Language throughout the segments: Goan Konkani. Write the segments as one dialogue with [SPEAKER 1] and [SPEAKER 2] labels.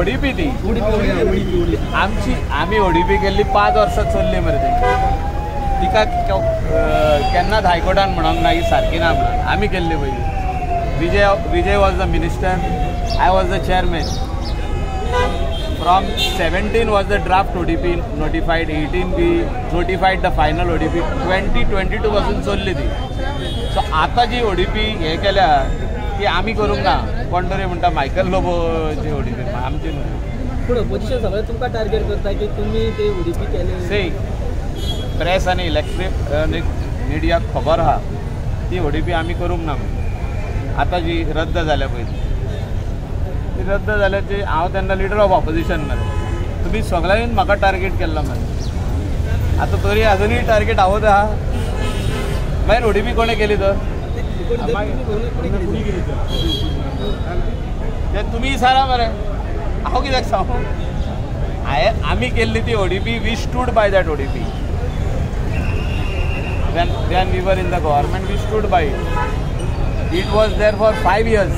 [SPEAKER 1] ओडीपी ती आमची, आमी ओडीपी केल्ली 5 वर्सां चल्ली मरे ती. तिका केन्नाच हायकोर्टान म्हणोंक ना ही सारकी ना म्हणून. आमी केल्ली पयली. Vijay was the minister, I was the chairman. From 17 was the draft ODP notified, 18 we notified the final ODP, 2022 पासून चल्ली ती. सो आतां जी ओडीपी हे केल्या ती आमी करूंक ना. कोण तरी म्हणटा मायकल लोबोची ओडीपी, आमची न्हय.
[SPEAKER 2] पूण ओपोजिशन सगळें तुमकां टार्गेट करता की तुमी ते ओडीपी केले.
[SPEAKER 1] सी, प्रेस आनी इलेक्ट्रॉनीक मिडियाक खबर आहा ती ओडीपी आमी करूंक ना म्हणून. आतां जी रद्द जाल्या पळय ती रद्द जाल्या ती हांव तेन्ना लिडर ऑफ ऑपोजिशन मरे. तुमी सगळ्यांनी म्हाका टार्गेट केल्लो मरे. आतां तरी अजुनूय टार्गेट हांवूच आहा. मागीर ओडीपी कोणें केली तर ते तुमी विचारा मरे, हांव कित्याक सांगू. हांवें आमी केल्ली ती ODP, we stood by that ODP. When we were in the government, we stood by it. It was there for 5 years.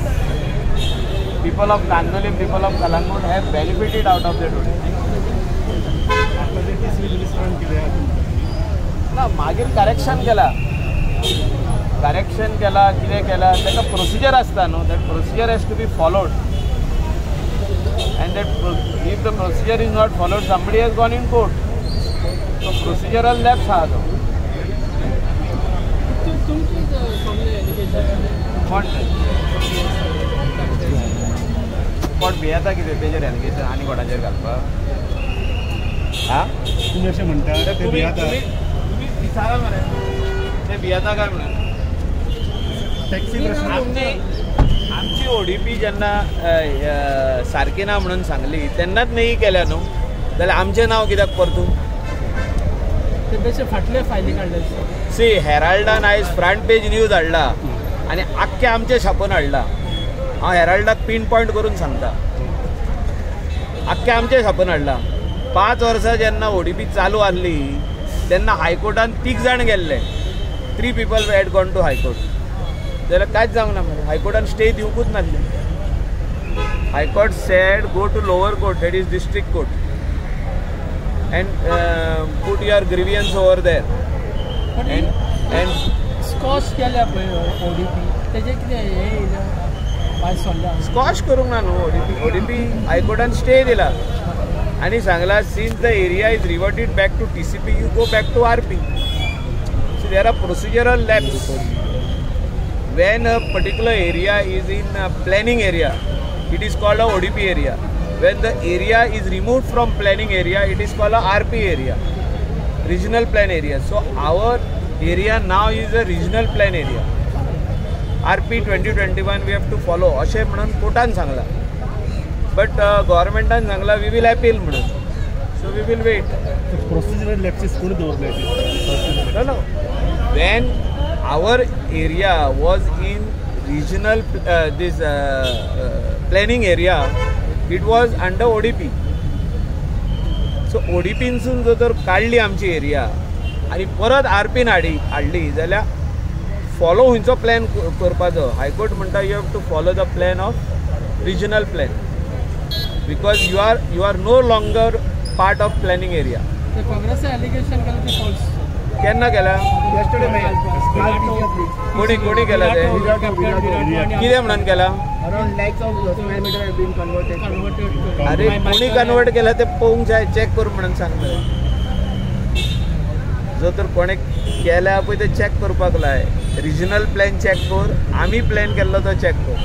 [SPEAKER 1] People of Candolim, people of Calangute have benefited out of that ODP. ना मागीर करेक्शन केला, करेक्शन केला, कितें केला ताका प्रोसिजर आसता न्हू. That procedure has to be followed, and that if the procedure is not followed, somebody has gone in court. So procedural lapse आहा तो. कोण कोण भियेता कितें तेजेर एलिगेशन आनी कोणाचेर घालपाक? आं,
[SPEAKER 3] तुमी अशें म्हणटा ते भियेता.
[SPEAKER 1] तुमी विचारा मरे ते भियेता काय म्हणून.
[SPEAKER 3] टॅक्सी प्रश्न
[SPEAKER 1] आमची ओडीपी जेन्ना सारकी ना म्हणून सांगली तेन्नाच न्ही केल्या न्हू, जाल्यार आमचें नांव कित्याक परतून?
[SPEAKER 2] ते फाटले फायली काडले.
[SPEAKER 1] सी, हेराल्डान आयज फ्रंट पेज न्यूज हाडला आनी आख्खे आमचें छापून हाडला. हांव हेराल्डाक पीन पॉयंट करून सांगता, आख्खे आमचें छापून हाडला. 5 वर्सां जेन्ना ओडीपी चालू आहली तेन्ना हायकोर्टान 3 जाण गेल्ले. 3 people had gone to high court. जाल्यार कांयच जावंक ना मरे. हायकोर्टान स्टे दिवकूच नासले. High court said go to lower court, that is district court, and put your grievance over there. And
[SPEAKER 2] squash केल्या पळय ओडीपी, तेजें कितें हें येयलें भायर सरलें.
[SPEAKER 1] स्कॉश करूंक ना न्हू ओडीपी. ओडीपी हायकोर्टान स्टे दिला आनी सांगला since the area is reverted back to TCP, you go back to RP. So there are procedural lapse. When a particular area is in a planning area, it is called a ODP area. When the area is removed from planning area, it is called a RP area, regional plan area. So our area now is a regional plan area. RP 2021 we have to follow. अशें म्हणून कोर्टान सांगला, बट गव्हर्मेंटान सांगला we will appeal म्हणून. So we will wait.
[SPEAKER 3] Procedural lapses कोणी दवरले?
[SPEAKER 1] No, when our area was in regional this planning area, it was under ODP. So ओडीपीनसून जर तर काडली आमची एरिया आनी परत आरपीन हाडली जाल्यार फॉलो खंयचो प्लॅन करपाचो? हायकोर्ट म्हणटा you have to follow the plan of regional plan because you are no longer part of planning area. केन्ना केला? कोणी कोणी केला ते? कितें म्हणून केला? अरे कोणी कन्वर्ट केला ते पळोवंक जाय, चॅक कर म्हणून सांग मरे. जो तर कोणे केल्या पळय ते चॅक करपाक लाय. रिजनल प्लॅन चॅक कर, आमी प्लॅन केल्लो तो चॅक कर,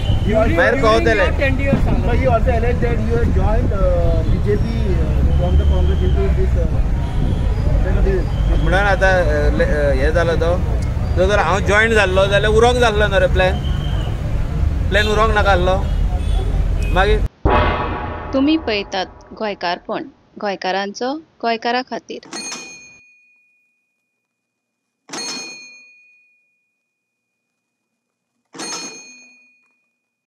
[SPEAKER 1] मागीर कळतलें. म्हणून आतां हें जालो तो जो जर हांव जॉयन जाल्लो जाल्यार उरोंक जाल्लो न्हू रे प्लॅन, प्लॅन उरोंक नाका आसलो मागीर.
[SPEAKER 4] तुमी पळयतात गोंयकारपण, गोंयकारांचो गोंयकारा खातीर.